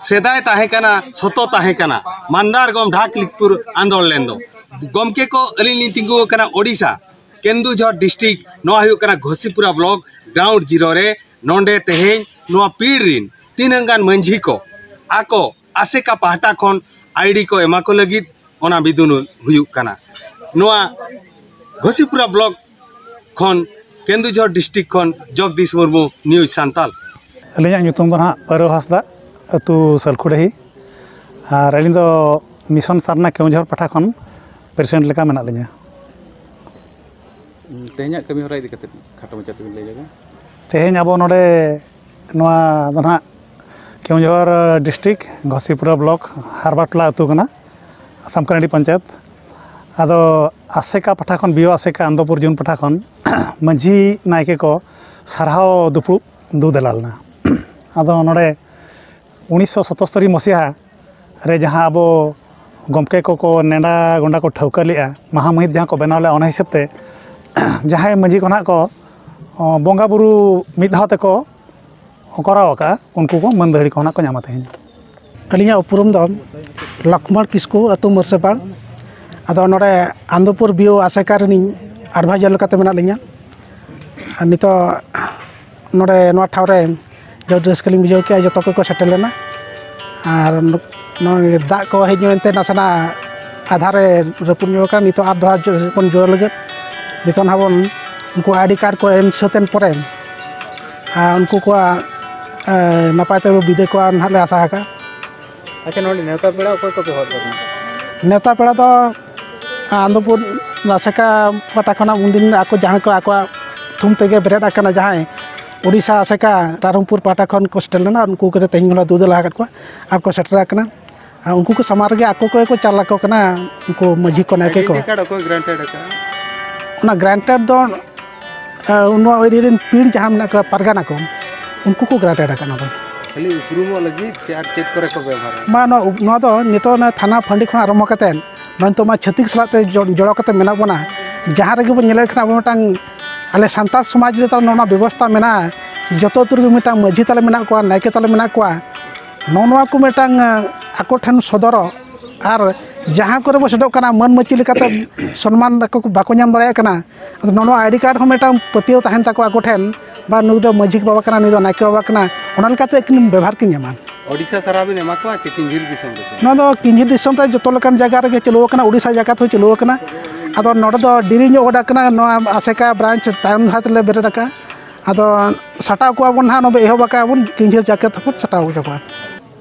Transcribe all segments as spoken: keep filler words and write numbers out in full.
ᱥᱮᱫᱟᱭ ᱛᱟᱦᱮᱸ ᱠᱟᱱᱟ, ᱥᱚᱛᱚ ᱛᱟᱦᱮᱸ ᱠᱟᱱᱟ, ᱢᱟᱱᱫᱟᱨᱜᱚᱢ ᱰᱷᱟᱠ ᱞᱤᱠᱯᱩᱨ ᱟᱱᱫᱳᱞᱚᱱ ᱫᱚ᱾ ᱜᱚᱢᱠᱮ ᱠᱚ, ᱟᱹᱞᱤᱧ ᱞᱤᱧ ᱛᱤᱸᱜᱩ ᱟᱠᱟᱱᱟ ᱳᱰᱤᱥᱟ, ᱠᱮᱱᱫᱩᱡᱷᱚᱨ ᱰᱤᱥᱴᱨᱤᱠᱴ, ᱱᱚᱣᱟ ᱦᱩᱭᱩᱜ ᱠᱟᱱᱟ ᱜᱷᱚᱥᱤᱯᱩᱨᱟ ᱵᱞᱚᱠ, ᱜᱨᱟᱣᱩᱱᱰ ᱡᱤᱨᱳ ᱨᱮ᱾ ᱱᱚᱰᱮ ᱛᱮᱦᱮᱧ ᱱᱚᱣᱟ ᱯᱤᱲ ᱨᱤᱱ ᱛᱤᱱᱟᱹᱝ ᱜᱟᱱ ᱢᱟᱹᱡᱷᱤ ᱠᱚ ᱟᱠᱚ ᱟᱥᱮᱠᱟ ᱯᱟᱦᱴᱟ ᱠᱷᱚᱱ ᱟᱭᱰᱤ ᱠᱚ ᱮᱢᱟ ᱠᱚ ᱞᱟᱹᱜᱤᱫ ᱚᱱᱟ ᱵᱤᱫᱩᱱ ᱦᱩᱭᱩᱜ ᱠᱟᱱᱟ᱾ ᱱᱚᱣᱟ ᱜᱷᱚᱥᱤᱯᱩᱨᱟ ᱵᱞᱚᱠ ᱠᱷᱚᱱ, ᱠᱮᱱᱫᱩᱡᱷᱚᱨ ᱰᱤᱥᱴᱨᱤᱠᱴ ᱠᱷᱚᱱ ᱡᱚᱜᱽᱫᱤᱥ ᱢᱩᱨᱢᱩ, ᱱᱤᱭᱩᱡᱽ ᱥᱟᱱᱛᱟᱞ᱾ ᱟᱹᱞᱤᱧᱟᱜ ᱧᱩᱛᱩᱢ ᱫᱚ ᱱᱟᱦᱟᱜ ᱯᱟᱹᱨᱣᱟᱹ ᱦᱟᱸᱥᱫᱟ, ᱟᱹᱛᱩ ᱥᱟᱞᱠᱷᱩᱰᱟᱹᱦᱤ, ᱟᱨ ᱟᱹᱞᱤᱧ ᱫᱚ ᱢᱤᱥᱚᱱ ᱥᱟᱨᱱᱟ ᱠᱮᱣᱚᱱᱡᱷᱚᱨ ᱯᱟᱦᱴᱟ ᱠᱷᱚᱱ ᱯᱨᱮᱥᱤᱰᱮᱱᱴ ᱞᱮᱠᱟ ᱢᱮᱱᱟᱜ ᱞᱤᱧᱟ᱾ ᱛᱮᱦᱮᱧᱟᱜ ᱠᱟᱹᱢᱤ ᱦᱚᱨᱟ ᱤᱫᱤ ᱠᱟᱛᱮ ᱠᱷᱟᱴᱚ ᱢᱟᱪᱷᱟ ᱛᱮᱵᱤᱱ ᱞᱟᱹᱭ ᱞᱮᱜᱮ᱾ ᱛᱮᱦᱮᱧ ᱟᱵᱚ ᱱᱚᱰᱮ ᱱᱚᱣᱟ ᱫᱚ ᱱᱟᱦᱟᱜ ᱠᱮᱣᱚᱱᱡᱷᱚᱨ ᱰᱤᱥᱴᱨᱤᱠᱴ, ᱜᱷᱚᱥᱤᱯᱩᱨᱟ ᱵᱞᱚᱠ, ᱦᱟᱨᱵᱟᱴᱳᱞᱟ ᱟᱹᱛᱩ ᱠᱟᱱᱟ, ᱥᱟᱢᱠᱟᱱᱟᱰᱤ ᱯᱚᱧᱪᱟᱭᱮᱛ᱾ ᱟᱫᱚ ᱟᱥᱮᱠᱟ ᱯᱟᱦᱴᱟ ᱠᱷᱚᱱ, ᱵᱤᱭᱳ ᱟᱥᱮᱠᱟ ᱟᱱᱫᱚᱯᱩᱨ ᱡᱩᱱ ᱯᱟᱦᱴᱟ ᱠᱷᱚᱱ ᱢᱟᱹᱡᱷᱤ ᱱᱟᱭᱠᱮ ᱠᱚ ᱥᱟᱨᱦᱟᱣ ᱫᱩᱯᱲᱩᱵ ᱫᱩ ᱫᱮᱞᱟ ᱞᱮᱱᱟ᱾ ᱟᱫᱚ ᱱᱚᱰᱮ ᱩᱱᱤᱥᱥᱚ ᱥᱚᱛᱚᱥᱛᱚᱨᱤ ᱢᱚᱥᱤᱦᱟ ᱨᱮ ᱡᱟᱦᱟᱸ ᱟᱵᱚ ᱜᱚᱢᱠᱮ ᱠᱚᱠᱚ ᱱᱮᱰᱟ ᱜᱚᱸᱰᱟ ᱠᱚ ᱴᱷᱟᱹᱣᱠᱟᱹ ᱞᱮᱫᱼᱟ, ᱢᱟᱦᱟ ᱢᱟᱹᱦᱤᱛ ᱡᱟᱦᱟᱸ ᱠᱚ ᱵᱮᱱᱟᱣ ᱞᱮᱫᱼᱟ, ᱚᱱᱟ ᱦᱤᱥᱟᱹᱵ ᱛᱮ ᱡᱟᱦᱟᱸᱭ ᱢᱟᱹᱡᱷᱤ ᱠᱚ ᱱᱟᱦᱟᱜ ᱠᱚ, ᱚ, ᱵᱚᱸᱜᱟ ᱵᱩᱨᱩ ᱢᱤᱫ ᱫᱷᱟᱣ ᱛᱮᱠᱚ ᱠᱚᱨᱟᱣ ᱟᱠᱟᱫᱼᱟ, ᱩᱱᱠᱩ ᱠᱚ ᱢᱟᱹᱱ ᱫᱟᱹᱦᱲᱤ ᱠᱚ ᱱᱟᱦᱟᱜ ᱠᱚ ᱧᱟᱢᱟ ᱛᱮᱦᱮᱧ᱾ ᱟᱹᱞᱤᱧᱟᱜ ᱩᱯᱨᱩᱢ ᱫᱚ ᱞᱚᱠᱷᱢᱚᱬ ᱠᱤᱥᱠᱩ, ᱟᱹᱛᱩ ᱢᱟᱹᱨᱥᱟᱹᱯᱟᱲ᱾ ᱟᱫᱚ ᱱᱚᱰᱮ ᱟᱱᱫᱚᱯᱩᱨ ᱵᱤᱭᱳ ᱟᱥᱮᱠᱟ ᱨᱤᱱᱤᱡ ᱮᱰᱵᱷᱟᱭᱡᱟᱨ ᱞᱮᱠᱟᱛᱮ ᱢᱮᱱᱟᱜ ᱞᱤᱧᱟ᱾ ᱟᱨ ᱱᱤᱛᱚᱜ ᱱᱚᱰᱮ ᱱᱚᱣᱟ ᱴᱷᱟᱶ ᱨᱮ ᱟᱹᱰᱤ ᱨᱟᱹᱥᱠᱟᱹ ᱞᱤᱧ ᱵᱩᱡᱷᱟᱹᱣ ᱠᱮᱜᱼᱟ, ᱡᱚᱛᱚ ᱠᱚᱠᱚ ᱥᱮᱴᱮᱨ ᱞᱮᱱᱟ᱾ ᱟᱨ ᱱᱚᱜᱼᱚᱭ ᱫᱟᱜ ᱠᱚ ᱦᱮᱡ ᱧᱚᱜ ᱮᱱᱛᱮ ᱱᱟᱥᱮᱱᱟᱜ ᱟᱫᱷᱟ ᱨᱮ ᱨᱟᱹᱯᱩᱫ ᱧᱚᱜ ᱟᱠᱟᱱᱟ᱾ ᱱᱤᱛᱚᱜ ᱟᱨ ᱫᱷᱟᱣ ᱡᱚ-, ᱵᱚᱱ ᱡᱳᱨ ᱞᱟᱹᱜᱤᱫ᱾ ᱱᱤᱛᱚᱜ ᱱᱟᱦᱟᱜ ᱵᱚᱱ ᱩᱱᱠᱩ ᱟᱭᱰᱤ ᱠᱟᱨᱰ ᱠᱚ ᱮᱢ ᱥᱟᱹᱛ ᱮᱱ ᱯᱚᱨᱮ, ᱟᱨ ᱩᱱᱠᱩ ᱠᱚᱣᱟᱜ, ᱮ, ᱱᱟᱯᱟᱭ ᱛᱮ ᱵᱤᱫᱟᱹᱭ ᱠᱚᱣᱟ ᱱᱟᱦᱟᱜ ᱞᱮ ᱟᱥᱟ ᱟᱠᱟᱫᱼᱟ᱾ ᱟᱪᱪᱷᱟ, ᱱᱚᱰᱮ ᱱᱮᱣᱛᱟ ᱯᱮᱲᱟ ᱚᱠᱚᱭ ᱠᱚᱯᱮ ᱦᱚᱦᱚ ᱞᱮᱫ ᱠᱚᱣᱟ? ᱱᱮᱣᱛᱟ ᱯᱮᱲᱟ ᱫᱚ ᱟᱱᱫᱚᱯᱩᱨ ᱟᱥᱮᱠᱟ ᱯᱟᱦᱴᱟ ᱠᱷᱚᱱᱟᱜ ᱩᱱᱫᱤᱱ ᱟᱠᱚ ᱡᱟᱦᱟᱸᱭ ᱠᱚ ᱟᱠᱚᱣᱟᱜ ᱛᱷᱩᱢ ᱛᱮᱜᱮ ᱵᱮᱨᱮᱫ ᱟᱠᱟᱱᱟ, ᱡᱟᱦᱟᱸᱭ ᱳᱰᱤᱥᱟ ᱟᱥᱮᱠᱟ ᱨᱟᱭᱨᱚᱝᱯᱩᱨ ᱯᱟᱦᱴᱟ ᱠᱷᱚᱱ ᱠᱚ ᱥᱮᱴᱮᱨ ᱞᱮᱱᱟ, ᱩᱱᱠᱩ ᱠᱚ ᱛᱮᱦᱮᱧ ᱦᱚᱸᱞᱮ ᱫᱩ ᱫᱮᱞᱟ ᱟᱠᱟᱫ ᱠᱚᱣᱟ ᱟᱨ ᱠᱚ ᱥᱮᱴᱮᱨ ᱟᱠᱟᱱᱟ᱾ ᱟᱨ ᱩᱱᱠᱩ ᱠᱚ ᱥᱟᱢᱟᱝ ᱨᱮᱜᱮ ᱟᱠᱚ ᱠᱚᱜᱮ ᱠᱚ ᱪᱟᱞ ᱟᱠᱚ ᱠᱟᱱᱟ, ᱩᱱᱠᱩ ᱢᱟᱹᱡᱷᱤ ᱠᱚ, ᱱᱟᱭᱠᱮ ᱠᱚ᱾ ᱟᱭᱰᱮᱱᱴᱤᱴᱤ ᱠᱟᱨᱰ ᱚᱠᱚᱭ ᱜᱨᱟᱱᱴᱮᱰ ᱟᱠᱟᱫᱼᱟ? ᱚᱱᱟ ᱜᱨᱟᱱᱴᱮᱰ ᱫᱚ ᱱᱚᱣᱟ ᱮᱨᱤᱭᱟ ᱨᱮᱱ ᱯᱤᱲ ᱡᱟᱦᱟᱸ ᱢᱮᱱᱟᱜ ᱠᱚᱣᱟ, ᱯᱟᱨᱜᱟᱱᱟ ᱠᱚ, ᱩᱱᱠᱩ ᱠᱚ ᱜᱨᱟᱱᱴᱮᱰ ᱟᱠᱟᱫ ᱱᱚᱣᱟ ᱫᱚ᱾ ᱠᱷᱟᱹᱞᱤ ᱩᱯᱨᱩᱢᱚᱜ ᱞᱟᱹᱜᱤᱫ ᱥᱮ ᱟᱨ ᱪᱮᱫ ᱠᱚᱨᱮ ᱠᱚ ᱵᱮᱵᱚᱦᱟᱨᱟ? ᱢᱟ ᱱᱚᱣᱟ, ᱱᱚᱣᱟ ᱫᱚ ᱱᱤᱛᱚᱜ ᱚᱱᱟ ᱛᱷᱟᱱᱟ ᱯᱷᱟᱺᱰᱤ ᱠᱷᱚᱱ ᱟᱨᱟᱢᱵᱷᱚ ᱠᱟᱛᱮᱫ ᱱᱚᱜᱼᱚᱭ ᱱᱤᱛᱚᱜ ᱢᱟ ᱪᱷᱟᱹᱛᱤᱠ ᱥᱟᱞᱟᱜ ᱛᱮ ᱡᱚ-, ᱡᱚᱲᱟᱣ ᱠᱟᱛᱮ ᱢᱮᱱᱟᱜ ᱵᱚᱱᱟ᱾ ᱡᱟᱦᱟᱸ ᱨᱮᱜᱮ ᱵᱚᱱ ᱧᱮᱞᱮᱫ ᱠᱟᱱᱟ, ᱟᱵᱚ ᱢᱤᱫᱴᱟᱝ, ᱟᱞᱮ ᱥᱟᱱᱛᱟᱲ ᱥᱚᱢᱟᱡᱽ ᱨᱮ ᱛᱟᱞᱮ ᱱᱚᱣᱟ ᱵᱮᱵᱚᱥᱛᱷᱟ ᱢᱮᱱᱟᱜᱼᱟ, ᱡᱚᱛᱚ ᱟᱹᱛᱩ ᱨᱮᱜᱮ ᱢᱤᱫᱴᱟᱝ ᱢᱟᱹᱡᱷᱤ ᱛᱟᱞᱮ ᱢᱮᱱᱟᱜ ᱠᱚᱣᱟ, ᱱᱟᱭᱠᱮ ᱛᱟᱞᱮ ᱢᱮᱱᱟᱜ ᱠᱚᱣᱟ᱾ ᱱᱚᱜᱼᱚ ᱱᱚᱣᱟ ᱠᱚ ᱢᱤᱫᱴᱟᱝ, ᱟᱠᱚ ᱴᱷᱮᱱ ᱥᱚᱫᱚᱨᱚᱜ, ᱟᱨ ᱡᱟᱦᱟᱸ ᱠᱚᱨᱮ ᱵᱚ ᱥᱮᱱᱚᱜ ᱠᱟᱱᱟ, ᱢᱟᱹᱱ ᱢᱟᱹᱪᱤ ᱞᱮᱠᱟᱛᱮ ᱥᱚᱱᱢᱟᱱ ᱟᱠᱚ ᱠᱚ ᱵᱟᱠᱚ ᱧᱟᱢ ᱫᱟᱲᱮᱭᱟᱜ ᱠᱟᱱᱟ᱾ ᱟᱫᱚ ᱱᱚᱜᱼᱚ ᱱᱚᱣᱟ ᱟᱭᱰᱤ ᱠᱟᱨᱰ ᱦᱚᱸ ᱢᱤᱫᱴᱟᱝ ᱯᱟᱹᱛᱭᱟᱹᱣ ᱛᱟᱦᱮᱱ ᱛᱟᱠᱚᱣᱟ ᱟᱠᱚ ᱴᱷᱮᱱ, ᱵᱟ ᱱᱩᱭ ᱫᱚ ᱢᱟᱹᱡᱷᱤ ᱵᱟᱵᱟ ᱠᱟᱱᱟ, ᱱᱩᱭ ᱫᱚ ᱱᱟᱭᱠᱮ ᱵᱟᱵᱟ ᱠᱟᱱᱟ, ᱚᱱᱟ ᱞᱮᱠᱟᱛᱮ ᱟᱹᱠᱤᱱ ᱵᱮᱵᱷᱟᱨ ᱠᱤᱱ ᱧᱟᱢᱟ᱾ ᱳᱰᱤᱥᱟ ᱥᱟᱨᱟ ᱵᱤᱱ ᱮᱢᱟ ᱠᱚᱣᱟ ᱪᱮ ᱠᱤᱧᱡᱷᱤᱨ ᱫᱤᱥᱚᱢ ᱨᱮ? ᱱᱚᱣᱟ ᱫᱚ ᱠᱤᱧᱡᱷᱤᱨ ᱫᱤᱥᱚᱢ ᱨᱮ ᱡᱚᱛᱚ ᱞᱮᱠᱟᱱ ᱡᱟᱭᱜᱟ ᱨᱮᱜᱮ ᱪᱟᱹᱞᱩ ᱟᱠᱟᱱᱟ, ᱳᱰᱤᱥᱟ ᱡᱟᱠᱟᱛ ᱦᱚᱸ ᱪᱟᱹᱞᱩ ᱟᱠᱟᱱᱟ᱾ ᱟᱫᱚ ᱱᱚᱰᱮ ᱫᱚ ᱰᱮᱨᱤ ᱧᱚᱜ ᱜᱚᱫ ᱟᱠᱟᱱᱟ, ᱱᱚᱣᱟ ᱟᱥᱮᱠᱟ ᱵᱨᱟᱧᱪ ᱛᱟᱭᱚᱢ ᱫᱷᱟᱨᱮ ᱛᱮᱞᱮ ᱵᱮᱨᱮᱫ ᱟᱠᱟᱫᱼᱟ᱾ ᱟᱫᱚ ᱥᱟᱴᱟᱣ ᱠᱚᱣᱟ ᱵᱚᱱ ᱱᱟᱦᱟᱜ, ᱱᱚᱰᱮ ᱮᱦᱚᱵ ᱟᱠᱟᱫᱼᱟ ᱵᱚᱱ, ᱠᱤᱧᱡᱷᱤᱨ ᱡᱟᱠᱟᱛ ᱦᱚᱸᱵᱚᱱ ᱥᱟᱴᱟᱣ ᱦᱚᱪᱚ ᱠᱚᱣᱟ᱾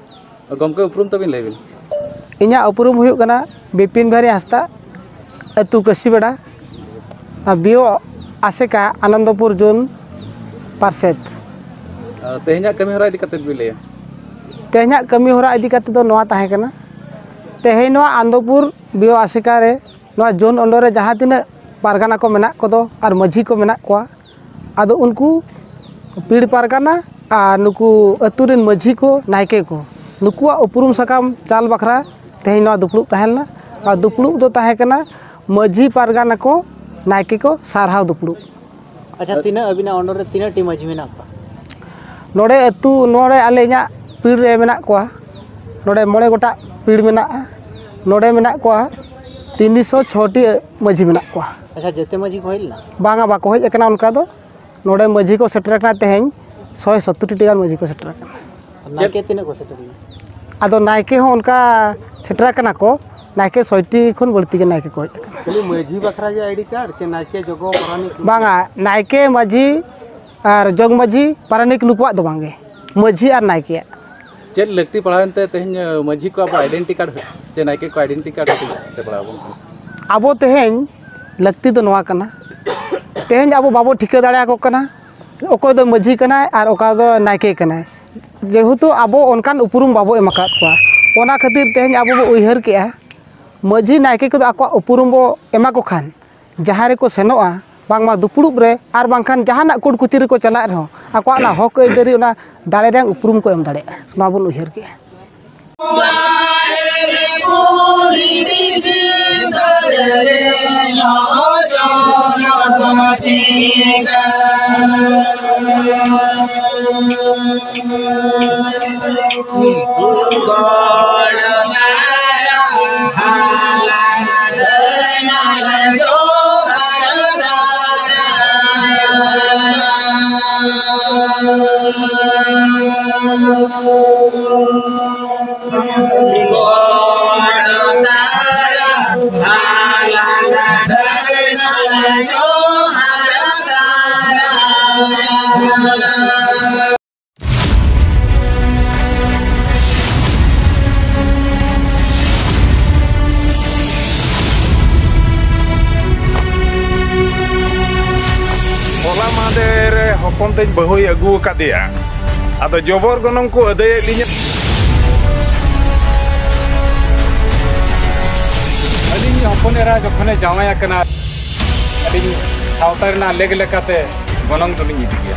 ᱜᱚᱢᱠᱮ, ᱩᱯᱨᱩᱢ ᱛᱟᱵᱤᱱ ᱞᱟᱹᱭ ᱵᱤᱱ᱾ ᱤᱧᱟᱹᱜ ᱩᱯᱨᱩᱢ ᱦᱩᱭᱩᱜ ᱠᱟᱱᱟ ᱵᱤᱯᱤᱱ ᱵᱤᱦᱟᱨᱤ ᱦᱟᱸᱥᱫᱟ, ᱟᱹᱛᱩ ᱠᱟᱹᱥᱤᱵᱮᱲᱟ, ᱟᱨ ᱵᱤᱭᱳ ᱟᱥᱮᱠᱟ, ᱟᱱᱚᱱᱫᱚᱯᱩᱨ ᱡᱳᱱ ᱯᱟᱨᱥᱮᱛ᱾ ᱟᱨ ᱛᱮᱦᱮᱧᱟᱜ ᱠᱟᱹᱢᱤ ᱦᱚᱨᱟ ᱤᱫᱤ ᱠᱟᱛᱮᱫ ᱵᱤᱱ ᱞᱟᱹᱭᱟ? ᱛᱮᱦᱮᱧᱟᱜ ᱠᱟᱹᱢᱤ ᱦᱚᱨᱟ ᱤᱫᱤ ᱠᱟᱛᱮᱫ ᱫᱚ ᱱᱚᱣᱟ ᱛᱟᱦᱮᱸ ᱠᱟᱱᱟ, ᱛᱮᱦᱮᱧ ᱱᱚᱣᱟ ᱟᱱᱚᱱᱫᱚᱯᱩᱨ ᱵᱤᱭᱳ ᱟᱥᱮᱠᱟ ᱨᱮ, ᱱᱚᱣᱟ ᱡᱳᱱ under ᱨᱮ ᱡᱟᱦᱟᱸ ᱛᱤᱱᱟᱹᱜ ᱯᱟᱨᱜᱟᱱᱟ ᱠᱚ ᱢᱮᱱᱟᱜ ᱠᱚᱫᱚ ᱟᱨ ᱢᱟᱹᱡᱷᱤ ᱠᱚ ᱢᱮᱱᱟᱜ ᱠᱚᱣᱟ, ᱟᱫᱚ ᱩᱱᱠᱩ ᱯᱤᱲ ᱯᱟᱨᱜᱟᱱᱟ ᱟᱨ ᱱᱩᱠᱩ ᱟᱹᱛᱩ ᱨᱮᱱ ᱢᱟᱹᱡᱷᱤ ᱠᱚ, ᱱᱟᱭᱠᱮ ᱠᱚ, ᱱᱩᱠᱩᱣᱟᱜ ᱩᱯᱨᱩᱢ ᱥᱟᱠᱟᱢ ᱪᱟᱞ ᱵᱟᱠᱷᱨᱟ ᱛᱮᱦᱮᱧ ᱱᱚᱣᱟ ᱫᱩᱯᱲᱩᱵ ᱛᱟᱦᱮᱸ ᱞᱮᱱᱟ᱾ ᱟᱨ ᱫᱩᱯᱲᱩᱵ ᱫᱚ ᱛᱟᱦᱮᱸ ᱠᱟᱱᱟ ᱢᱟᱹᱡᱷᱤ ᱯᱟᱨᱜᱟᱱᱟ ᱠᱚ, ᱱᱟᱭᱠᱮ ᱠᱚ ᱥᱟᱨᱦᱟᱣ ᱫᱩᱯᱲᱩᱵ᱾ ᱟᱪᱪᱷᱟ, ᱛᱤᱱᱟᱹᱜ ᱟᱹᱵᱤᱱᱟᱜ under ᱨᱮ ᱛᱤᱱᱟᱹᱜ ᱴᱤ ᱢᱟᱹᱡᱷᱤ ᱢᱮᱱᱟᱜ ᱠᱚᱣᱟ? ᱱᱚᱰᱮ ᱟᱹᱛᱩ, ᱱᱚᱰᱮ ᱟᱞᱮ ᱤᱧᱟᱹᱜ ᱯᱤᱲ ᱨᱮ ᱢᱮᱱᱟᱜ ᱠᱚᱣᱟ, ᱱᱚᱰᱮ ᱢᱚᱬᱮ ᱜᱚᱴᱟᱜ ᱯᱤᱲ ᱢᱮᱱᱟᱜᱼᱟ᱾ ᱱᱚᱰᱮ ᱢᱮᱱᱟᱜ ᱠᱚᱣᱟ ᱛᱤᱱᱥᱚ ᱪᱷᱚ ᱴᱤ ᱢᱟᱹᱡᱷᱤ ᱢᱮᱱᱟᱜ ᱠᱚᱣᱟ᱾ ᱟᱪᱪᱷᱟ, ᱡᱮᱛᱮ ᱢᱟᱹᱡᱷᱤ ᱠᱚ ᱦᱮᱡ ᱞᱮᱱᱟ? ᱵᱟᱝᱟ, ᱵᱟᱠᱚ ᱦᱮᱡ ᱟᱠᱟᱱᱟ ᱚᱱᱠᱟ ᱫᱚ᱾ ᱱᱚᱰᱮ ᱢᱟᱹᱡᱷᱤ ᱠᱚ ᱥᱮᱴᱮᱨ ᱟᱠᱟᱱᱟ ᱛᱮᱦᱮᱧ ᱥᱚᱭ ᱥᱚᱛᱛᱚᱨ ᱴᱤ ᱜᱟᱱ ᱢᱟᱹᱡᱷᱤ ᱠᱚ ᱥᱮᱴᱮᱨ ᱟᱠᱟᱱᱟ᱾ ᱱᱟᱭᱠᱮ ᱛᱤᱱᱟᱹᱜ ᱠᱚ ᱥᱮᱴᱮᱨ ᱞᱮᱱᱟ? ᱟᱫᱚ ᱱᱟᱭᱠᱮ ᱦᱚᱸ ᱚᱱᱠᱟ ᱥᱮᱴᱮᱨ ᱟᱠᱟᱱᱟ ᱠᱚ, ᱱᱟᱭᱠᱮ ᱥᱚᱭ ᱴᱤ ᱠᱷᱚᱱ ᱵᱟᱹᱲᱛᱤ ᱜᱮ ᱱᱟᱭᱠᱮ ᱠᱚ ᱦᱮᱡ ᱟᱠᱟᱱᱟ᱾ ᱠᱷᱟᱹᱞᱤ ᱢᱟᱹᱡᱷᱤ ᱵᱟᱠᱷᱨᱟ ᱜᱮ ᱟᱭᱰᱤ ᱠᱟᱨᱰ ᱥᱮ ᱱᱟᱭᱠᱮ ᱡᱚᱜᱚ ᱯᱟᱨᱟᱱᱤᱠ? ᱵᱟᱝᱟ, ᱱᱟᱭᱠᱮ, ᱢᱟᱹᱡᱷᱤ ᱟᱨ ᱡᱚᱜᱽ ᱢᱟᱹᱡᱷᱤ, ᱯᱟᱨᱟᱱᱤᱠ ᱱᱩᱠᱩᱣᱟᱜ ᱫᱚ ᱵᱟᱝᱜᱮ, ᱢᱟᱹᱡᱷᱤ ᱟᱨ ᱱᱟᱭᱠᱮᱭᱟᱜ᱾ ᱪᱮᱫ ᱞᱟᱹᱠᱛᱤ ᱯᱟᱲᱟᱣᱮᱱ ᱛᱮ ᱛᱮᱦᱮᱧ ᱢᱟᱹᱡᱷᱤ ᱠᱚ ᱟᱵᱚ ᱟᱭᱰᱮᱱᱴᱤ ᱠᱟᱨᱰ ᱪᱮ ᱱᱟᱭᱠᱮ ᱠᱚ ᱟᱭᱰᱮᱱᱴᱤ ᱠᱟᱨᱰ ᱦᱟᱹᱴᱤᱧ ᱛᱮ ᱯᱟᱲᱟᱣ ᱟᱵᱚᱱ ᱠᱟᱱᱟ? ᱟᱵᱚ ᱛᱮᱦᱮᱧ ᱞᱟᱹᱠᱛᱤ ᱫᱚ ᱱᱚᱣᱟ ᱠᱟᱱᱟ, ᱛᱮᱦᱮᱧ ᱟᱵᱚ ᱵᱟᱵᱚ ᱴᱷᱤᱠᱟᱹ ᱫᱟᱲᱮᱭᱟᱠᱚ ᱠᱟᱱᱟ ᱚᱠᱚᱭ ᱫᱚ ᱢᱟᱹᱡᱷᱤ ᱠᱟᱱᱟᱭ ᱟᱨ ᱚᱠᱟ ᱫᱚ ᱱᱟᱭᱠᱮ ᱠᱟᱱᱟᱭ᱾ ᱡᱮᱦᱮᱛᱩ ᱟᱵᱚ ᱚᱱᱠᱟᱱ ᱩᱯᱨᱩᱢ ᱵᱟᱵᱚ ᱮᱢ ᱟᱠᱟᱫ ᱠᱚᱣᱟ, ᱚᱱᱟ ᱠᱷᱟᱹᱛᱤᱨ ᱛᱮᱦᱮᱧ ᱟᱵᱚ ᱵᱚ ᱩᱭᱦᱟᱹᱨ ᱠᱮᱜᱼᱟ, ᱢᱟᱹᱡᱷᱤ ᱱᱟᱭᱠᱮ ᱠᱚᱫᱚ ᱟᱠᱚᱣᱟᱜ ᱩᱯᱨᱩᱢ ᱵᱚ ᱮᱢᱟ ᱠᱚ ᱠᱷᱟᱱ, ᱡᱟᱦᱟᱸ ᱨᱮᱠᱚ ᱥᱮᱱᱚᱜᱼᱟ, ᱵᱟᱝᱢᱟ ᱫᱩᱯᱲᱩᱵ ᱨᱮ ᱟᱨ ᱵᱟᱝᱠᱷᱟᱱ ᱡᱟᱦᱟᱱᱟᱜ ᱠᱳᱨᱴ ᱠᱚᱪᱟᱹᱨᱤ ᱠᱚ ᱪᱟᱞᱟᱜ ᱨᱮᱦᱚᱸ ᱟᱠᱚᱣᱟᱜ ᱚᱱᱟ ᱦᱚᱠ ᱟᱹᱭᱫᱟᱹᱨᱤ, ᱚᱱᱟ ᱫᱟᱲᱮ ᱨᱮᱭᱟᱜ ᱩᱯᱨᱩᱢ ᱠᱚ ᱮᱢ ᱫᱟᱲᱮᱭᱟᱜᱼᱟ, ᱱᱚᱣᱟ ᱵᱚᱱ ᱩᱭᱦᱟᱹᱨ ᱠᱮᱜᱼᱟ᱾ ᱦᱚᱞᱟ ᱢᱟᱦᱫᱮᱨ ᱨᱮ ᱦᱚᱯᱚᱱ ᱛᱤᱧ ᱵᱟᱹᱦᱩᱭ ᱟᱹᱜᱩ ᱟᱠᱟᱫᱮᱭᱟ᱾ ᱟᱫᱚ ᱡᱚᱵᱚᱨ ᱜᱚᱱᱚᱝ ᱠᱚ ᱟᱹᱫᱟᱹᱭᱮᱫ ᱞᱤᱧᱟ᱾ ᱟᱹᱞᱤᱧ ᱦᱚᱯᱚᱱ ᱮᱨᱟ ᱡᱚᱠᱷᱚᱱᱮ ᱡᱟᱶᱟᱭ ᱟᱠᱟᱱᱟ, ᱟᱹᱞᱤᱧ ᱥᱟᱶᱛᱟ ᱨᱮᱱᱟᱜ ᱞᱮᱠ ᱞᱮᱠᱟᱛᱮ ᱜᱚᱱᱚᱝ ᱫᱚᱞᱤᱧ ᱤᱫᱤ ᱜᱮᱭᱟ᱾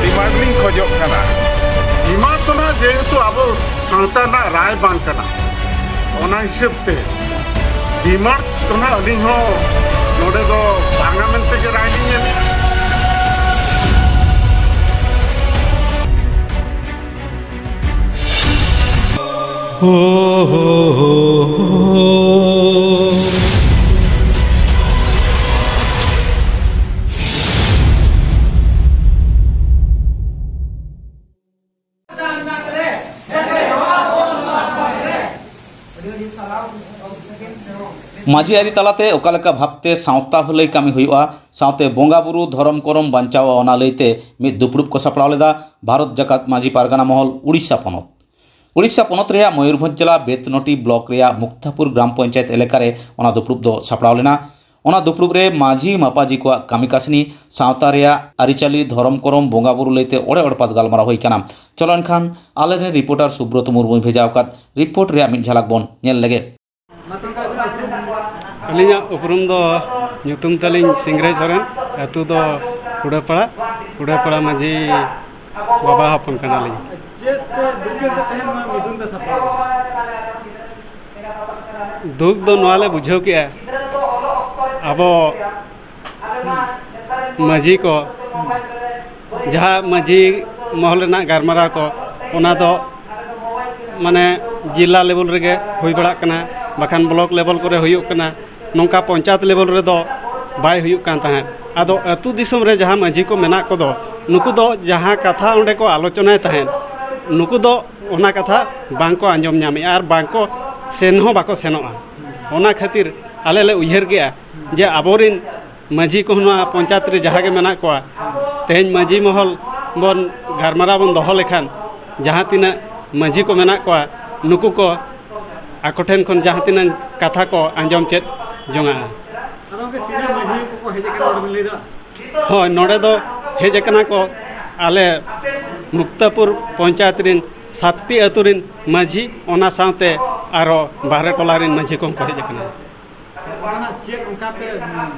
ᱰᱤᱢᱟᱱᱰ ᱞᱤᱧ ᱠᱷᱚᱡᱚᱜ ᱠᱟᱱᱟ᱾ ᱰᱤᱢᱟᱱᱰ ᱫᱚ ᱱᱟᱜ ᱡᱮᱦᱮᱛᱩ ᱟᱵᱚ ᱥᱟᱶᱛᱟ ᱨᱮᱱᱟᱜ ᱨᱟᱭ ᱵᱟᱝ ᱠᱟᱱᱟ, ᱚᱱᱟ ᱦᱤᱥᱟᱹᱵ ᱛᱮ ᱰᱤᱢᱟᱱᱰ ᱫᱚ ᱱᱟᱜ ᱟᱹᱞᱤᱧ ᱦᱚᱸ ᱱᱚᱰᱮ ᱫᱚ ᱵᱟᱝᱟ ᱢᱮᱱᱛᱮ ᱜᱮ ᱨᱟᱭ ᱞᱤᱧ ᱮᱢᱮᱫᱼᱟ᱾ ᱢᱟᱹᱡᱷᱤ ᱟᱹᱨᱤ ᱛᱟᱞᱟᱛᱮ ᱚᱠᱟ ᱞᱮᱠᱟ ᱵᱷᱟᱵᱽᱛᱮ ᱥᱟᱶᱛᱟ ᱵᱷᱟᱹᱞᱟᱹᱭ ᱠᱟᱹᱢᱤ ᱦᱩᱭᱩᱜᱼᱟ, ᱥᱟᱶᱛᱮ ᱵᱚᱸᱜᱟ ᱵᱩᱨᱩ ᱫᱷᱚᱨᱚᱢ ᱠᱚᱨᱚᱢ ᱵᱟᱧᱪᱟᱣᱟ, ᱚᱱᱟ ᱞᱟᱹᱭᱛᱮ ᱢᱤᱫ ᱫᱩᱯᱲᱩᱵ ᱠᱚ ᱥᱟᱯᱲᱟᱣ ᱞᱮᱫᱟ ᱵᱷᱟᱨᱚᱛ ᱡᱟᱠᱟᱛ ᱢᱟᱹᱡᱷᱤ ᱯᱟᱨᱜᱟᱱᱟ ᱢᱚᱦᱚᱞ, ᱩᱲᱤᱥᱥᱟ ᱯᱚᱱᱚᱛ᱾ ᱩᱲᱤᱥᱥᱟ ᱯᱚᱱᱚᱛ ᱨᱮᱭᱟᱜ ᱢᱚᱭᱩᱨᱵᱷᱚᱸᱡᱽ ᱡᱮᱞᱟ ᱵᱮᱛᱱᱚᱴᱤ ᱵᱞᱚᱠ ᱨᱮᱭᱟᱜ ᱢᱩᱠᱛᱟᱯᱩᱨ ᱜᱨᱟᱢ ᱯᱚᱧᱪᱟᱭᱮᱛ ᱮᱞᱟᱠᱟ ᱨᱮ ᱚᱱᱟ ᱫᱩᱯᱲᱩᱵ ᱫᱚ ᱥᱟᱯᱲᱟᱣ ᱞᱮᱱᱟ᱾ ᱚᱱᱟ ᱫᱩᱯᱲᱩᱵ ᱨᱮ ᱢᱟᱹᱡᱷᱤ ᱢᱟᱯᱟᱡᱤ ᱠᱚᱣᱟᱜ ᱠᱟᱹᱢᱤ ᱠᱟᱹᱥᱱᱤ, ᱥᱟᱶᱛᱟ ᱨᱮᱭᱟᱜ ᱟᱹᱨᱤᱪᱟᱹᱞᱤ, ᱫᱷᱚᱨᱚᱢ ᱠᱚᱨᱚᱢ, ᱵᱚᱸᱜᱟ ᱵᱩᱨᱩ ᱞᱟᱹᱭᱛᱮ ᱚᱲᱮ ᱚᱲᱯᱟᱛ ᱜᱟᱞᱢᱟᱨᱟᱣ ᱦᱩᱭ ᱠᱟᱱᱟ᱾ ᱪᱚᱞᱚ ᱮᱱᱠᱷᱟᱱ ᱟᱞᱮᱨᱮᱱ ᱨᱤᱯᱳᱨᱴᱟᱨ ᱥᱩᱵᱨᱚᱛ ᱢᱩᱨᱢᱩᱭ ᱵᱷᱮᱡᱟ ᱟᱠᱟᱫ ᱨᱤᱯᱳᱨᱴ ᱨᱮᱭᱟᱜ ᱢᱤᱫ ᱡᱷᱟᱞᱟᱠ ᱵᱚᱱ ᱧᱮᱞ ᱞᱮᱜᱮ᱾ ᱟᱹᱞᱤᱧᱟᱜ ᱩᱯᱨᱩᱢ ᱫᱚ, ᱧᱩᱛᱩᱢ ᱛᱟᱹᱞᱤᱧ ᱥᱤᱝᱨᱟᱹᱭ ᱥᱚᱨᱮᱱ, ᱟᱹᱛᱩ ᱫᱚ ᱠᱩᱲᱟᱹᱯᱟᱲᱟ, ᱠᱩᱲᱟᱹᱯᱟᱲᱟ ᱢᱟᱹᱡᱷᱤ ᱵᱟᱵᱟ ᱦᱚᱯᱚᱱ ᱠᱟᱱᱟᱞᱤᱧ᱾ ᱪᱮᱫ ᱯᱮ ᱫᱩᱠ ᱮᱱ ᱛᱮ ᱛᱮᱦᱮᱧ ᱱᱚᱣᱟ ᱢᱤᱫᱩᱱ ᱯᱮ ᱥᱟᱯᱲᱟᱣ? ᱫᱩᱠ ᱫᱚ ᱱᱚᱣᱟ ᱞᱮ ᱵᱩᱡᱷᱟᱹᱣ ᱠᱮᱜᱼᱟ, ᱟᱵᱚ ᱢᱟᱹᱡᱷᱤ ᱠᱚ ᱡᱟᱦᱟᱸ ᱢᱟᱹᱡᱷᱤ ᱢᱚᱦᱚᱞ ᱨᱮᱱᱟᱜ ᱜᱟᱞᱢᱟᱨᱟᱣ ᱠᱚ, ᱚᱱᱟ ᱫᱚ ᱢᱟᱱᱮ ᱡᱮᱞᱟ ᱞᱮᱵᱮᱞ ᱨᱮᱜᱮ ᱦᱩᱭ ᱵᱟᱲᱟᱜ ᱠᱟᱱᱟ, ᱵᱟᱠᱷᱟᱱ ᱵᱞᱚᱠ ᱞᱮᱵᱮᱞ ᱠᱚᱨᱮ ᱦᱩᱭᱩᱜ ᱠᱟᱱᱟ, ᱱᱚᱝᱠᱟ ᱯᱚᱧᱪᱟᱭᱮᱛ ᱞᱮᱵᱮᱞ ᱨᱮᱫᱚ ᱵᱟᱭ ᱦᱩᱭᱩᱜ ᱠᱟᱱ ᱛᱟᱦᱮᱸᱫ᱾ ᱟᱫᱚ ᱟᱹᱛᱩ ᱫᱤᱥᱚᱢ ᱨᱮ ᱡᱟᱦᱟᱸ ᱢᱟᱹᱡᱷᱤ ᱠᱚ ᱢᱮᱱᱟᱜ ᱠᱚᱫᱚ, ᱱᱩᱠᱩ ᱫᱚ ᱡᱟᱦᱟᱸ ᱠᱟᱛᱷᱟ ᱚᱸᱰᱮ ᱠᱚ ᱟᱞᱳᱪᱚᱱᱟᱭ ᱛᱟᱦᱮᱸᱫ, ᱱᱩᱠᱩ ᱫᱚ ᱚᱱᱟ ᱠᱟᱛᱷᱟ ᱵᱟᱝ ᱠᱚ ᱟᱸᱡᱚᱢ ᱧᱟᱢᱮᱜᱼᱟ ᱟᱨ ᱵᱟᱝ ᱠᱚ ᱥᱮᱱ ᱦᱚᱸ ᱵᱟᱠᱚ ᱥᱮᱱᱚᱜᱼᱟ᱾ ᱚᱱᱟ ᱠᱷᱟᱹᱛᱤᱨ ᱟᱞᱮ ᱞᱮ ᱩᱭᱦᱟᱹᱨ ᱠᱮᱜᱼᱟ ᱡᱮ ᱟᱵᱚᱨᱤᱱ ᱢᱟᱹᱡᱷᱤ ᱠᱚᱦᱚᱸ ᱱᱚᱣᱟ ᱯᱚᱧᱪᱟᱭᱮᱛ ᱨᱮ ᱡᱟᱦᱟᱸ ᱜᱮ ᱢᱮᱱᱟᱜ ᱠᱚᱣᱟ, ᱛᱮᱦᱮᱧ ᱢᱟᱹᱡᱷᱤ ᱢᱚᱦᱚᱞ ᱵᱚᱱ ᱜᱟᱞᱢᱟᱨᱟᱣ ᱵᱚᱱ ᱫᱚᱦᱚ ᱞᱮᱠᱷᱟᱱ, ᱡᱟᱦᱟᱸ ᱛᱤᱱᱟᱹᱜ ᱢᱟᱹᱡᱷᱤ ᱠᱚ ᱢᱮᱱᱟᱜ ᱠᱚᱣᱟ, ᱱᱩᱠᱩ ᱠᱚ ᱟᱠᱚ ᱴᱷᱮᱱ ᱠᱷᱚᱱ ᱡᱟᱦᱟᱸ ᱛᱤᱱᱟᱹᱜ ᱠᱟᱛᱷᱟ ᱠᱚ ᱟᱸᱡᱚᱢ ᱪᱮᱫ ᱡᱚᱝᱟᱜᱼᱟ᱾ ᱟᱫᱚ ᱜᱚᱢᱠᱮ, ᱛᱤᱱᱟᱹᱜ ᱢᱟᱹᱡᱷᱤ ᱠᱚᱠᱚ ᱦᱮᱡ ᱟᱠᱟᱱᱟ, ᱱᱚᱰᱮ ᱵᱤᱱ ᱞᱟᱹᱭ ᱫᱟᱲᱮᱭᱟᱜᱼᱟ? ᱦᱳᱭ, ᱱᱚᱰᱮ ᱫᱚ ᱦᱮᱡ ᱟᱠᱟᱱᱟ ᱠᱚ ᱟᱞᱮ ᱢᱩᱠᱛᱟᱯᱩᱨ ᱯᱚᱧᱪᱟᱭᱮᱛ ᱨᱤᱱ ᱥᱟᱛᱴᱤ ᱟᱹᱛᱩ ᱨᱤᱱ ᱢᱟᱹᱡᱷᱤ, ᱚᱱᱟ ᱥᱟᱶᱛᱮ ᱟᱨᱚ ᱵᱟᱦᱨᱮ ᱴᱚᱞᱟ ᱨᱤᱱ ᱢᱟᱹᱡᱷᱤ ᱠᱚᱦᱚᱸ ᱠᱚ ᱦᱮᱡ ᱟᱠᱟᱱᱟ᱾ ᱟᱫᱚ ᱱᱟᱜ ᱪᱮᱫ ᱚᱱᱠᱟ ᱯᱮ,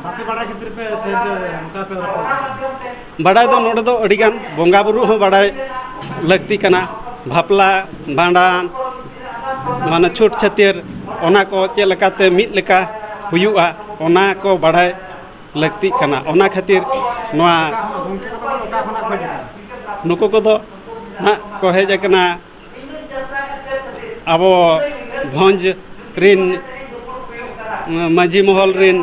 ᱵᱟᱯᱮ ᱵᱟᱲᱟᱭ ᱠᱷᱟᱹᱛᱤᱨ ᱯᱮ ᱛᱮᱦᱮᱧ ᱯᱮ ᱚᱱᱠᱟ ᱯᱮ ᱨᱚᱯᱚᱲ ᱠᱟᱱᱟ? ᱵᱟᱰᱟᱭ ᱫᱚ ᱱᱚᱰᱮ ᱫᱚ ᱟᱹᱰᱤᱜᱟᱱ ᱵᱚᱸᱜᱟ ᱵᱩᱨᱩ ᱦᱚᱸ ᱵᱟᱰᱟᱭ ᱞᱟᱹᱠᱛᱤ ᱠᱟᱱᱟ, ᱵᱟᱯᱞᱟ, ᱵᱷᱟᱸᱰᱟᱱ, ᱢᱟᱱᱮ ᱪᱷᱩᱛ ᱪᱷᱟᱹᱴᱭᱟᱹᱨ, ᱚᱱᱟ ᱠᱚ ᱪᱮᱫ ᱞᱮᱠᱟᱛᱮ ᱢᱤᱫ ᱞᱮᱠᱟ ᱦᱩᱭᱩᱜᱼᱟ, ᱚᱱᱟ ᱠᱚ ᱵᱟᱰᱟᱭ ᱞᱟᱹᱠᱛᱤᱜ ᱠᱟᱱᱟ᱾ ᱚᱱᱟ ᱠᱷᱟᱹᱛᱤᱨ ᱱᱚᱣᱟ ᱚᱠᱟ ᱠᱷᱚᱱᱟᱜ, ᱜᱚᱢᱠᱮ ᱠᱚᱫᱚ ᱚᱠᱟ ᱠᱷᱚᱱᱟᱜ ᱠᱚ ᱦᱮᱡ ᱟᱠᱟᱱᱟ? ᱱᱩᱠᱩ ᱠᱚᱫᱚ ᱱᱟᱜ ᱠᱚ ᱦᱮᱡ ᱟᱠᱟᱱᱟ ᱟᱵᱚ ᱵᱷᱚᱸᱡᱽ ᱨᱤᱱ ᱢᱟᱹᱡᱷᱤ ᱢᱚᱦᱚᱞ ᱨᱤᱱ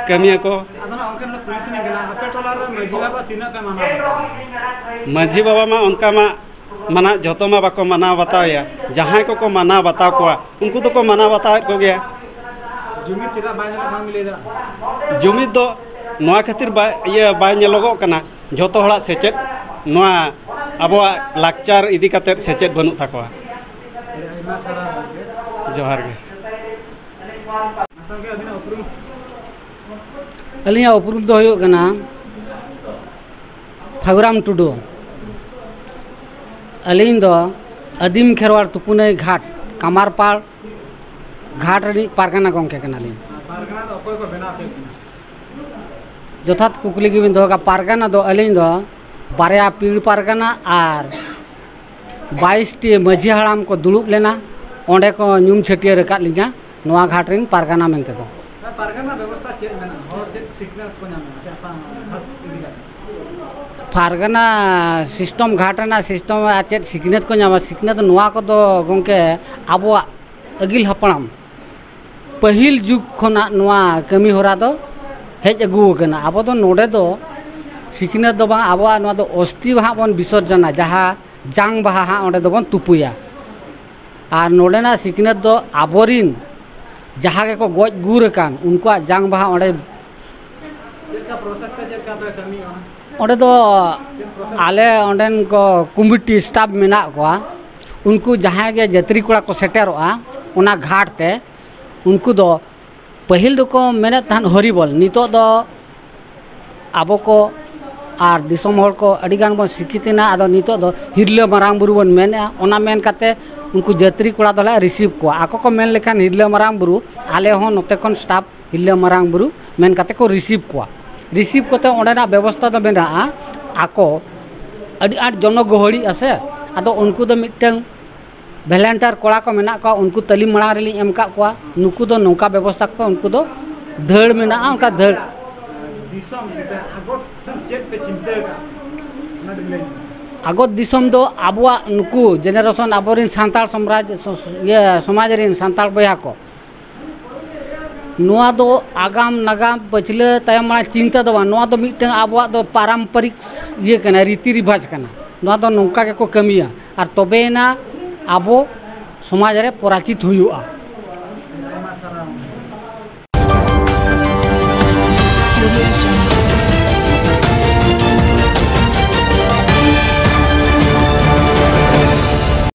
ᱠᱟᱹᱢᱤᱭᱟᱹ ᱠᱚ᱾ ᱟᱫᱚ ᱱᱟᱜ ᱜᱚᱢᱠᱮ, ᱱᱚᱰᱮ ᱠᱩᱞᱤ ᱥᱟᱱᱟᱧ ᱠᱟᱱᱟ, ᱟᱯᱮ ᱴᱚᱞᱟ ᱨᱮ ᱢᱟᱹᱡᱷᱤ ᱵᱟᱵᱟ ᱛᱤᱱᱟᱹᱜ ᱯᱮ ᱢᱟᱱᱟᱣ ᱵᱟᱛᱟᱣᱟ? ᱢᱟᱹᱡᱷᱤ ᱵᱟᱵᱟ ᱢᱟ ᱚᱱᱠᱟ ᱢᱟ ᱢᱟᱱᱟᱣ, ᱡᱚᱛᱚ ᱢᱟ ᱵᱟᱠᱚ ᱢᱟᱱᱟᱣ ᱵᱟᱛᱟᱣᱮᱭᱟ᱾ ᱡᱟᱦᱟᱸᱭ ᱠᱚᱠᱚ ᱢᱟᱱᱟᱣ ᱵᱟᱛᱟᱣ ᱠᱚᱣᱟ, ᱩᱱᱠᱩ ᱫᱚᱠᱚ ᱢᱟᱱᱟᱣ ᱵᱟᱛᱟᱣᱮᱫ ᱠᱚᱜᱮᱭᱟ᱾ ᱡᱩᱢᱤᱫ ᱪᱮᱫᱟᱜ ᱵᱟᱭ ᱧᱮᱞᱚᱜ ᱠᱟᱱᱟ, ᱵᱤᱱ ᱞᱟᱹᱭ ᱫᱟᱲᱮᱭᱟᱜᱼᱟ? ᱡᱩᱢᱤᱫ ᱫᱚ ᱱᱚᱣᱟ ᱠᱷᱟᱹᱛᱤᱨ ᱵᱟᱭ, ᱤᱭᱟᱹ, ᱵᱟᱭ ᱧᱮᱞᱚᱜᱚᱜ ᱠᱟᱱᱟ, ᱡᱚᱛᱚ ᱦᱚᱲᱟᱜ ᱥᱮᱪᱮᱫ, ᱱᱚᱣᱟ ᱟᱵᱚᱣᱟᱜ ᱞᱟᱠᱪᱟᱨ ᱤᱫᱤ ᱠᱟᱛᱮᱫ ᱥᱮᱪᱮᱫ ᱵᱟᱹᱱᱩᱜ ᱛᱟᱠᱚᱣᱟ᱾ ᱟᱹᱰᱤ ᱟᱭᱢᱟ ᱥᱟᱨᱦᱟᱣ ᱜᱚᱢᱠᱮ᱾ ᱡᱚᱦᱟᱨ ᱜᱮ᱾ ᱢᱟᱥᱮ ᱜᱚᱢᱠᱮ, ᱟᱹᱵᱤᱱᱟᱜ ᱩᱯᱨᱩᱢ? ᱟᱹᱞᱤᱧᱟᱜ ᱩᱯᱨᱩᱢ ᱫᱚ ᱦᱩᱭᱩᱜ ᱠᱟᱱᱟ ᱯᱷᱟᱹᱜᱩᱨᱟᱢ ᱴᱩᱰᱩ᱾ ᱟᱹᱞᱤᱧ ᱫᱚ ᱟᱹᱫᱤᱢ ᱠᱷᱮᱨᱣᱟᱲ ᱛᱩᱯᱩᱱᱟᱹᱭ ᱜᱷᱟᱴ, ᱠᱟᱢᱟᱨᱯᱟᱲ ᱜᱷᱟᱴ ᱨᱤᱱᱤᱡ ᱯᱟᱨᱜᱟᱱᱟ ᱜᱚᱢᱠᱮ ᱠᱟᱱᱟᱞᱤᱧ᱾ ᱯᱟᱨᱜᱟᱱᱟ ᱫᱚ ᱚᱠᱚᱭ ᱠᱚ ᱵᱮᱱᱟᱣ ᱠᱮᱫ ᱠᱤᱱᱟ? ᱡᱚᱛᱷᱟᱛ ᱠᱩᱠᱞᱤ ᱜᱮᱵᱤᱱ ᱫᱚᱦᱚ ᱠᱟᱜᱼᱟ᱾ ᱯᱟᱨᱜᱟᱱᱟ ᱫᱚ ᱟᱹᱞᱤᱧ ᱫᱚ ᱵᱟᱨᱭᱟ ᱯᱤᱲ ᱯᱟᱨᱜᱟᱱᱟ ᱟᱨ ᱵᱟᱭᱤᱥ ᱴᱤ ᱢᱟᱹᱡᱷᱤ ᱦᱟᱲᱟᱢ ᱠᱚ ᱫᱩᱲᱩᱵ ᱞᱮᱱᱟ, ᱚᱸᱰᱮ ᱠᱚ ᱧᱩᱢ ᱪᱷᱟᱹᱴᱭᱟᱹᱨ ᱟᱠᱟᱫ ᱞᱤᱧᱟ ᱱᱚᱣᱟ ᱜᱷᱟᱴ ᱨᱮᱱ ᱯᱟᱨᱜᱟᱱᱟ ᱢᱮᱱᱛᱮ ᱫᱚ᱾ ᱯᱟᱨᱜᱟᱱᱟ ᱵᱮᱵᱚᱥᱛᱷᱟ ᱪᱮᱫ ᱢᱮᱱᱟᱜᱼᱟ? ᱦᱚᱲ ᱪᱮᱫ ᱥᱤᱠᱷᱱᱟᱹᱛ ᱠᱚ ᱧᱟᱢᱟ ᱟᱯᱮ ᱟᱯᱟᱱ ᱤᱫᱤ ᱠᱟᱛᱮ? ᱯᱟᱨᱜᱟᱱᱟ ᱥᱤᱥᱴᱚᱢ, ᱜᱷᱟᱴ ᱨᱮᱱᱟᱜ ᱥᱤᱥᱴᱚᱢ ᱟᱨ ᱪᱮᱫ ᱥᱤᱠᱷᱱᱟᱹᱛ ᱠᱚ ᱧᱟᱢᱟ? ᱥᱤᱠᱷᱱᱟᱹᱛ ᱱᱚᱣᱟ ᱠᱚᱫᱚ ᱜᱚᱢᱠᱮ, ᱟᱵᱚᱣᱟᱜ ᱟᱹᱜᱤᱞ ᱦᱟᱯᱲᱟᱢ ᱯᱟᱹᱦᱤᱞ ᱡᱩᱜᱽ ᱠᱷᱚᱱᱟᱜ ᱱᱚᱣᱟ ᱠᱟᱹᱢᱤ ᱦᱚᱨᱟ ᱫᱚ ᱦᱮᱡ ᱟᱹᱜᱩ ᱟᱠᱟᱱᱟ᱾ ᱟᱵᱚ ᱫᱚ ᱱᱚᱰᱮ ᱫᱚ ᱥᱤᱠᱷᱱᱟᱹᱛ ᱫᱚ ᱵᱟᱝ, ᱟᱵᱚᱣᱟᱜ ᱱᱚᱣᱟ ᱫᱚ ᱚᱥᱛᱤ ᱦᱟᱸᱜ ᱵᱚᱱ ᱵᱤᱥᱚᱨᱡᱚᱱᱟ, ᱡᱟᱦᱟᱸ ᱡᱟᱝ ᱵᱟᱦᱟ ᱦᱟᱸᱜ ᱚᱸᱰᱮ ᱫᱚᱵᱚᱱ ᱛᱩᱯᱩᱭᱟ᱾ ᱟᱨ ᱱᱚᱰᱮᱱᱟᱜ ᱥᱤᱠᱷᱱᱟᱹᱛ ᱫᱚ ᱟᱵᱚᱨᱤᱱ ᱡᱟᱦᱟᱸ ᱜᱮᱠᱚ ᱜᱚᱡ ᱜᱩᱨ ᱟᱠᱟᱱ, ᱩᱱᱠᱩᱣᱟᱜ ᱡᱟᱝ ᱵᱟᱦᱟ ᱚᱸᱰᱮ᱾ ᱪᱮᱫ ᱞᱮᱠᱟ ᱯᱨᱚᱥᱮᱥ ᱛᱮ ᱪᱮᱫ ᱞᱮᱠᱟ ᱯᱮ ᱠᱟᱹᱢᱤᱭᱟ? ᱚᱸᱰᱮ ᱫᱚ ᱪᱮᱫ ᱯᱨᱚᱥᱮᱥ? ᱟᱞᱮ ᱚᱸᱰᱮᱱ ᱠᱚ ᱠᱚᱢᱤᱴᱤ ᱥᱴᱟᱯ ᱢᱮᱱᱟᱜ ᱠᱚᱣᱟ, ᱩᱱᱠᱩ ᱡᱟᱦᱟᱸᱭ ᱜᱮ ᱡᱟᱹᱛᱨᱤ ᱠᱚᱲᱟ ᱠᱚ ᱥᱮᱴᱮᱨᱚᱜᱼᱟ ᱚᱱᱟ ᱜᱷᱟᱴ ᱛᱮ, ᱩᱱᱠᱩ ᱫᱚ ᱯᱟᱹᱦᱤᱞ ᱫᱚᱠᱚ ᱢᱮᱱᱮᱫ ᱛᱟᱦᱮᱸᱫ ᱦᱚᱨᱤᱵᱚᱞ, ᱱᱤᱛᱚᱜ ᱫᱚ ᱟᱵᱚ ᱠᱚ ᱟᱨ ᱫᱤᱥᱚᱢ ᱦᱚᱲ ᱠᱚ ᱟᱹᱰᱤ ᱜᱟᱱ ᱵᱚᱱ ᱥᱤᱠᱷᱤᱛ ᱮᱱᱟ᱾ ᱟᱫᱚ ᱱᱤᱛᱚᱜ ᱫᱚ ᱦᱤᱨᱞᱟᱹ ᱢᱟᱨᱟᱝ ᱵᱩᱨᱩ ᱵᱚᱱ ᱢᱮᱱᱮᱫᱼᱟ᱾ ᱚᱱᱟ ᱢᱮᱱ ᱠᱟᱛᱮ ᱩᱱᱠᱩ ᱡᱟᱹᱛᱨᱤ ᱠᱚᱲᱟ ᱫᱚᱞᱮ ᱨᱤᱥᱤᱵᱷ ᱠᱚᱣᱟ᱾ ᱟᱠᱚ ᱠᱚ ᱢᱮᱱ ᱞᱮᱠᱷᱟᱱ ᱦᱤᱨᱞᱟᱹ ᱢᱟᱨᱟᱝ ᱵᱩᱨᱩ, ᱟᱞᱮ ᱦᱚᱸ ᱱᱚᱛᱮ ᱠᱷᱚᱱ ᱥᱴᱟᱯ ᱦᱤᱨᱞᱟᱹ ᱢᱟᱨᱟᱝ ᱵᱩᱨᱩ ᱢᱮᱱ ᱠᱟᱛᱮ ᱠᱚ ᱨᱤᱥᱤᱵᱷ ᱠᱚᱣᱟ᱾ ᱨᱤᱥᱤᱵᱷ ᱠᱟᱛᱮ ᱚᱸᱰᱮᱱᱟᱜ ᱵᱮᱵᱚᱥᱛᱷᱟ ᱫᱚ ᱢᱮᱱᱟᱜᱼᱟ, ᱟᱠᱚ ᱟᱹᱰᱤ ᱟᱸᱴ ᱡᱚᱱᱚᱜᱚᱦᱚᱲᱤᱜᱼᱟ ᱥᱮ, ᱟᱫᱚ ᱩᱱᱠᱩ ᱫᱚ ᱢᱤᱫᱴᱟᱝ ᱵᱷᱚᱞᱮᱱᱴᱤᱭᱟᱨ ᱠᱚᱲᱟ ᱠᱚ ᱢᱮᱱᱟᱜ ᱠᱚᱣᱟ, ᱩᱱᱠᱩ ᱛᱟᱹᱞᱤᱢ ᱢᱟᱲᱟᱝ ᱨᱮᱞᱤᱧ ᱮᱢ ᱠᱟᱜ ᱠᱚᱣᱟ, ᱱᱩᱠᱩ ᱫᱚ ᱱᱚᱝᱠᱟ ᱵᱮᱵᱚᱥᱛᱷᱟ ᱠᱚᱯᱮ, ᱩᱱᱠᱩ ᱫᱚ ᱫᱟᱹᱲ ᱢᱮᱱᱟᱜᱼᱟ, ᱚᱱᱠᱟ ᱫᱟᱹᱲ᱾ ᱫᱤᱥᱚᱢ ᱨᱮ ᱟᱜᱚᱛ ᱥᱮᱫ ᱪᱮᱫ ᱯᱮ ᱪᱤᱱᱛᱟᱹ ᱟᱠᱟᱫ? ᱚᱱᱟ ᱠᱟᱹᱴᱤᱡ ᱞᱟᱹᱭ ᱢᱮ᱾ ᱟᱜᱚᱛ ᱫᱤᱥᱚᱢ ᱫᱚ ᱟᱵᱚᱣᱟᱜ ᱱᱩᱠᱩ ᱡᱮᱱᱟᱨᱮᱥᱚᱱ, ᱟᱵᱚᱨᱮᱱ ᱥᱟᱱᱛᱟᱲ ᱥᱚᱢᱨᱟᱡᱽ, ᱥᱚ-, ᱤᱭᱟᱹ, ᱥᱚᱢᱟᱡᱽ ᱨᱮᱱ ᱥᱟᱱᱛᱟᱲ ᱵᱚᱭᱦᱟ ᱠᱚ, ᱱᱚᱣᱟ ᱫᱚ ᱟᱜᱟᱢ ᱱᱟᱜᱟᱢ ᱯᱟᱹᱪᱷᱞᱟᱹ ᱛᱟᱭᱚᱢ ᱢᱟᱲᱟᱝ ᱪᱤᱱᱛᱟᱹ ᱫᱚ ᱵᱟᱝ, ᱱᱚᱣᱟ ᱫᱚ ᱢᱤᱫᱴᱟᱝ ᱟᱵᱚᱣᱟᱜ ᱫᱚ ᱯᱟᱨᱟᱢᱯᱚᱨᱤᱠ ᱤᱭᱟᱹ ᱠᱟᱱᱟ, ᱨᱤᱛᱤ ᱨᱤᱵᱷᱟᱡᱽ ᱠᱟᱱᱟ᱾ ᱱᱚᱣᱟ ᱫᱚ ᱱᱚᱝᱠᱟ ᱜᱮᱠᱚ ᱠᱟᱹᱢᱤᱭᱟ, ᱟᱨ ᱛᱚᱵᱮᱭᱮᱱᱟ ᱟᱵᱚ ᱥᱚᱢᱟᱡᱽ ᱨᱮ ᱯᱚᱨᱟᱪᱤᱛ ᱦᱩᱭᱩᱜᱼᱟ᱾